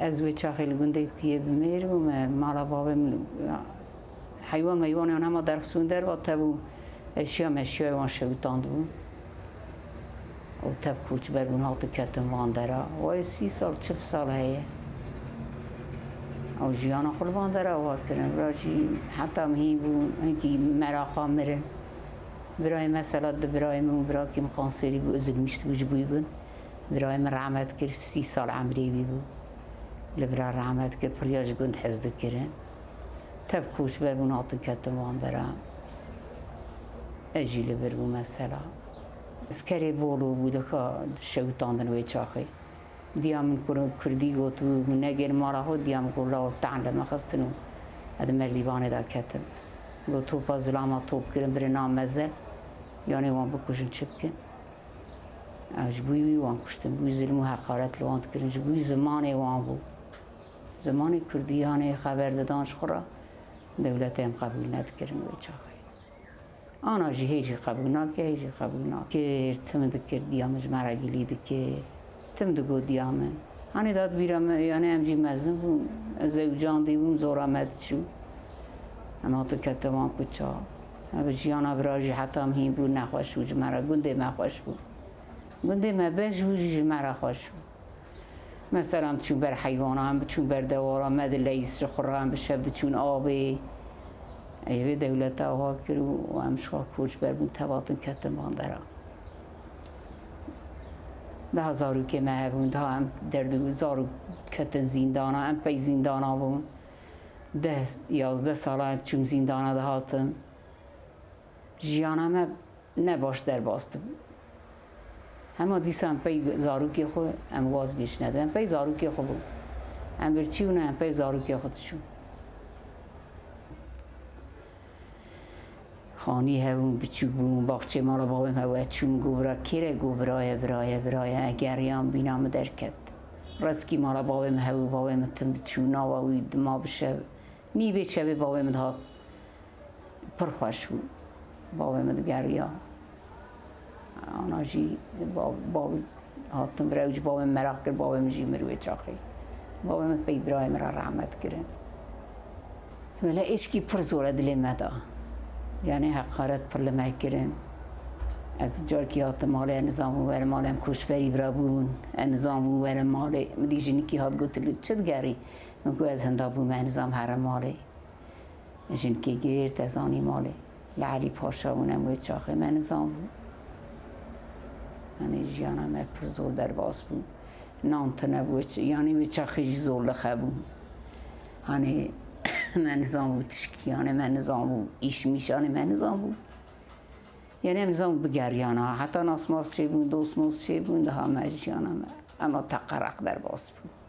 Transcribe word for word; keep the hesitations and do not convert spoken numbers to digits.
Ez wê çaxê li gundê ku yê bi mêr bûme, mala bavê min heywan meywan yan hema derxistibûn derva, tevû eşya meşya wan şewitandibû. Û tev koçber bûn, hatin ketin van dera. Wayê sî sal, çil sal heye. Ew jiyana xwe li van dera ava kirin. Vira jî heta min hîn bûn, hinkî meraqa mirin. Birayê mesela di birayê min û birakê min kanserî bû, ezilmîşt bû ji bo gund. Birayê min rehmet kir, sî sal emrê wî bû. Li vira rehmet kir, piriya ji gund hez dikirin. Tev koçber bûn, hatin ketin van dera. Ez jî li vir bû mesela. Eskerê bolo bû, dika şewitandin wê çaxê. Diya min kur-, kurdî got û hûn negêrin mala xwe, diya min got, lawo te'en li min xistin û ez di Merdîbanê de ketim. Got, topa zilama top kirin, birin a mezel, yanê wan bikujin, çi bikin? Ew ji bo wî wan kuştin, bo wî zilm û heqaret li wan dikirin, ji bo wî zimanê wan bû. Zimanê kurdî hanê xeber didan ji xwe re, dewletê em qebûl nedikirin wê çaxê. Ana jî hê jî qebûl nake, hê jî qebûl nake. Kir, tim dikir, diya min ji me re gilî dikir. Tim digot diya min. Hanê dat bîra me, yanê em jî mezin bûn, ez zewcandî bûm, zora me diçû. Em hatin ketin van kuça. Ev jiyana vira jî heta min hîn bû, nexweş bû ji me re, gundê me xweş bû. Gundê me beş bû jî ji me re xweş bû. Mesela em diçûn ber heywana, em biçûn ber dewara, me dileyîst ji xwe re, em bi şev diçûn avê. Ê vê dewleta ava kir û em ji xwe koçber bûn, tev hatin ketin van dera. Daha zarokê me hebûn, daha em derd û zarok ketin zîndana, em pey zîndana bûn. Deh, yazdeh sala çûm zîndana, dihatim. Jiyana me ne baş derbas dibû. Hema dîsa em pey zarokê xwe em wazgeş nedin. Em pey zarokê xwe bûn. Em birçî bûn, em pey zarokê xwe diçûn. Xanî hebûn, biçûk bûn, baxçê mala bavê min hebû, ez çûm, min got, bira kêre? Got, bira ye, bira ye, bira ye. Ez geriyam, bîna min derket. Reskî mala bavê min hebû, bavê min tim diçû, nava wî dima bi şev. Nîvê şevê bavê min dihat. Pir xweş bû. Bavê min digeriya. Ana jî ba-, bav hatin vir, ew ji bavê min meraq kir, bavê min jî mir wê çaxê. Bavê min pey birayê min re rehmet kirin. Wele êşkî pir zor e dilê me da. Yanî heqaret pir li me kirin. Ez carekî hatim malê, ez nizam bûm werim malê, em koçberî bira bûn. Ez nizam bûm werim malê. Min dî jinikî hat gotin, li çi digerî? Min got, ez hinda bûme, ez nizam herim malê. Jinkê girt, ez anî malê. Li Elî Paşa bûn, em wê çaxê me nizam bû. Yanî jiyana me pir zor derbas bû. Nan tune bû, wê ç-, yanî wê çaxê jî zor li xe bû. Hanê me nizam bû tişkî, yanî me nizam bû îş mîş, yanî me nizam bû. Yanî em nizam bû bigeriyana. Heta nasmas çêbûn, dostmos çêbûn, daha me jiyana me. Ema teqereq derbas bû.